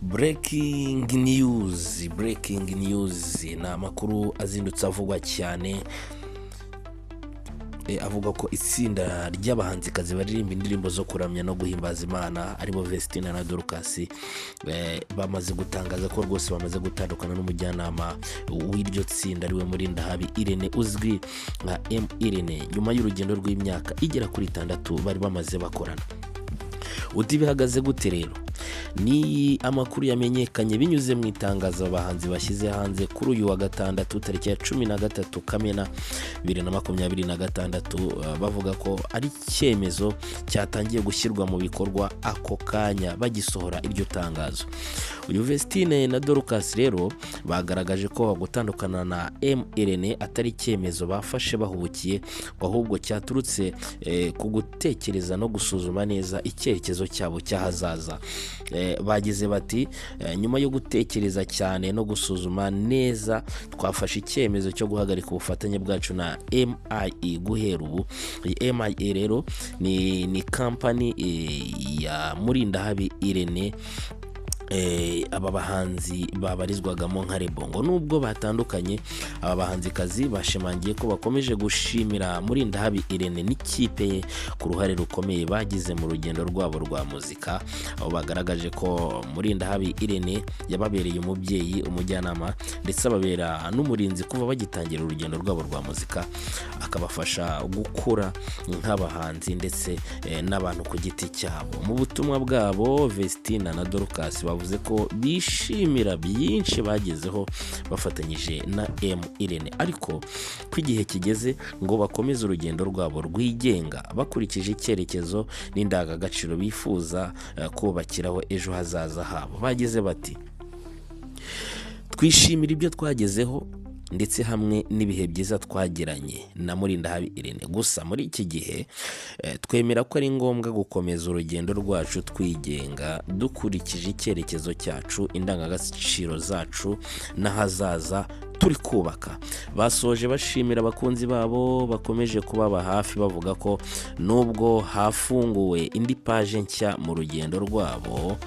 Breaking news, breaking news, ni amakuru azindutse avugwa cyane, avuga ko itsinda ry'abahanzikazi baririmba indirimbo zo kuramya no guhimbaza Imana, aribo Vestine na Dorcas, bamaze gutangaza ko rwose bamaze gutandukana n'umujyanama w'iryo tsinda, ariwe Murindahabi Irene uzwi nka M Irene, nyuma y'urugendo rw'imyaka igera kuri 6 bari bamaze bakorana. Uti bihagaze gute rero? Ni amakuru yamenyekanye binyuze mu itangazo abahanzi bashyize hanze kuri uyu wa gatandatu, tariki ya 13 Kamena 2026, bavuga ko ari icyemezo cyatangiye gushyirwa mu bikorwa ako kanya bagisohora iryo tangazo. Uyu Vestine na Dorcas rero bagaragaje ko gutandukana na M Irene atari icyemezo bafashe bahubukiye, ngo ahubwo cyaturutse ku gutekereza no gusuzuma neza icyerekezo cyabo cy'ahazaza. Bagize bati: "Nyuma yo gutekereza cyane no gusuzuma neza, twafashe icyemezo cyo guhagarika ubufatanye bwacu na MIE guhera ubu." Iyi MIE rero ni kampani ya Murindahabi Irene, aba bahanzi babarizwagamo nka Rebongo. Nubwo batandukanye, aba bahanzikazi bashimangiye ko bakomeje gushimira Murindahabi Irene n'ikipe ye ku ruhare rukomeye bagize mu rugendo rwabo rwa muzika, aho bagaragaje ko Murindahabi Irene yababereye umubyeyi, umujyanama, ndetse ababera n'umurinzi kuva bagitangira urugendo rwabo rwa muzika, akabafasha gukura nk'abahanzi ndetse n'abantu ku giti cyabo. Mu butumwa bwabo, Vestina na Dorcas bavuze ko bishimira byinshi bagezeho bafatanyije na M Irene, ariko ko igihe kigeze ngo bakomeze urugendo rwabo rwigenga bakurikije icyerekezo n'indangagaciro bifuza kubakiraho ejo hazaza habo. Bagize bati: "Twishimira ibyo twagezeho ndetse hamwe n'ibihe byiza twagiranye na Murindahabi Irene. Gusa muri iki gihe twemera ko ari ngombwa gukomeza urugendo rwacu twigenga, dukurikije icyerekezo cyacu, indangagaciro zacu n'ahazaza turi kubaka." Basoje bashimira abakunzi babo bakomeje kubaba hafi, bavuga ko nubwo hafunguwe indi paje nshya mu rugendo rwabo,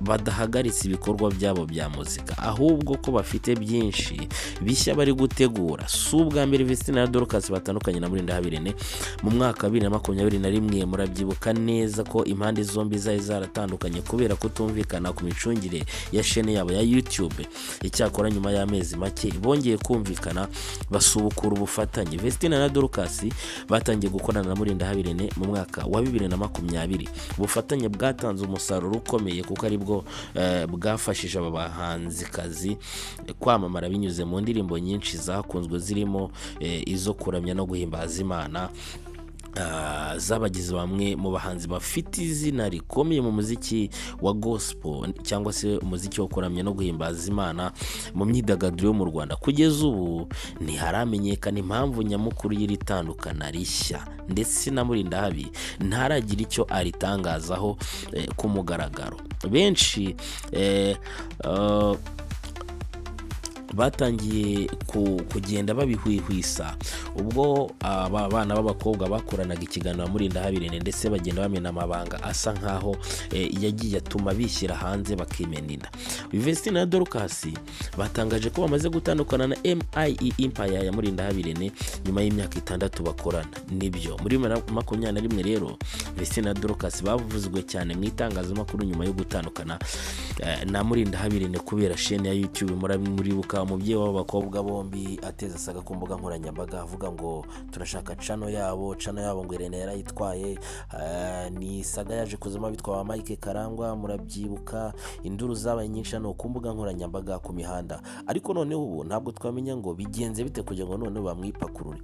badahagaritse ibikorwa byabo bya muzika, ahubwo ko bafite byinshi bishya bari gutegura. Si ubwa mbere Vestine na Dorcas batandukanye na Murindahabi Irene. Mu mwaka wa 2021, murabyibuka neza ko impande zombi zari zaratandukanye kubera kutumvikana ku micungire ya shene yabo ya YouTube. Icyakora nyuma y'amezi make bongeye kumvikana, basubukura ubufatanye. Vestine na Dorcas batangiye gukorana na Murindahabi Irene mu mwaka wa 2020. Ubufatanye bwatanze umusaruro ukomeye, kuko aribwo bwafashije aba bahanzikazi kwamamara binyuze mu ndirimbo nyinshi zakunzwe, zirimo izo kuramya no guhimbaza Imana, zabagize bamwe mu bahanzi bafite izina rikomeye mu muziki wa gospel, cyangwa se umuziki wo kuramya no guhimbaza Imana mu myidagaduro yo mu Rwanda. Kugeza ubu ntiharamenyekana impamvu nyamukuru y'iri tandukana rishya, ndetse na Murindahabi ntaragira icyo aritangazaho ku mugaragaro. Benshi batangiye kugenda babihwihwisa ubwo aba bana b'abakobwa bakoranaga ikiganiro na Murindahabi Irene, ndetse bagenda bamena amabanga asa nkaho yagiye atuma bishyira hanze bakimena inda. Vestine na Dorcas batangaje ko bamaze gutandukana na MIE Empire ya Murindahabi Irene nyuma y'imyaka 6 bakorana. Nibyo, muri 2021 rero Vestine na Dorcas bavuzwe cyane mu itangazamakuru nyuma yo gutandukana na Murindahabi Irene kubera shene ya YouTube. Muribuka umubyeyi w'aba bakobwa bombi ateza asaga ku mbuga nkoranyambaga, avuga ngo turashaka channel yabo, channel yabo, ngo Irene yarayitwaye. Ni saga yaje kuzamo abitwa ba Mike Karangwa. Murabyibuka, induru zabaye nyinshi hano ku mbuga nkoranyambaga, ku mihanda. Ariko noneho ubu ntabwo twamenya ngo bigenze bite kugira ngo noneho bamwipakurure.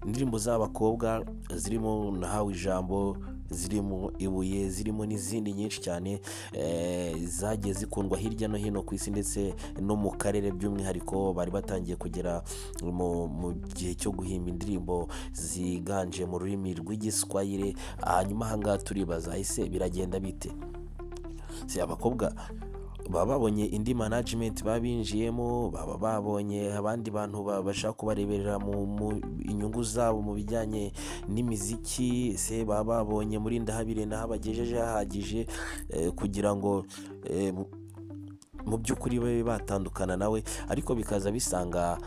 Indirimbo z'abakobwa zirimo Nahawe Ijambo, zirimo Ibuye, zirimo n'izindi nyinshi cyane, zagiye zikundwa hirya no hino ku isi ndetse no mu karere. By'umwihariko bari batangiye kugera mu gihe cyo guhimba indirimbo ziganje mu rurimi rw'Igiswahili. Hanyuma ahangaha turibaza: ese biragenda bite? Si abakobwa Baba babonye indi management babinjiyemo, baba babonye abandi bantu bashaka kubareberera mu inyungu zabo mu bijyanye n'imiziki. Se baba babonye Murindahabi Irene aho abagejeje hahagije kugira ngo mu by'ukuri babe batandukana nawe? Ariko bikaza bisanga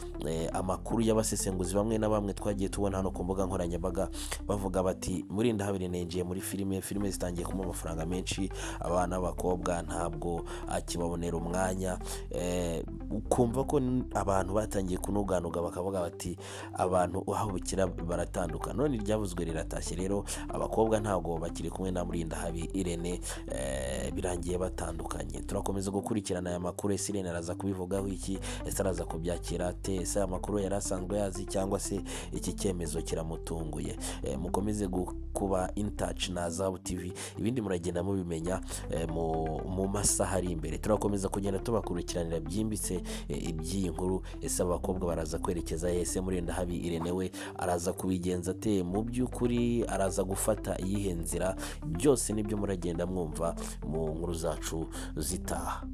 amakuru y'abasesenguzi bamwe na bamwe twagiye tubona hano ku mbuga nkoranyambaga, bavuga bati: "Murindahabi Irene yinjiye muri filime, filime zitangiye kumuha amafaranga menshi, abana b'abakobwa ntabwo akibabonera umwanya." Ukumva ko abantu batangiye kunuganuga, bakavuga bati: "Abantu aho bukira baratandukana." None iryavuzwe riratashye rero, abakobwa ntabwo bakiri kumwe na Murindahabi Irene, birangiye batandukanye. Turakomeza gukurikirana aya makuru. Ese Irene araza kubivugaho iki? Ese araza kubyakira ate? Ese aya makuru yari asanzwe yazi, cyangwa se iki cyemezo kiramutunguye? Mukomeze kuba in touch na Zahabu TV, ibindi muragenda mubimenya mu masaha ari imbere. Turakomeza kugenda tubakurikiranira byimbitse iby'iyi nkuru. Ese abakobwa baraza kwerekeza he? Ese Murindahabi Irene we araza kubigenza ate? Mu by'ukuri araza gufata iyihe nzira? Byose nibyo muragenda mwumva mu nkuru zacu zitaha.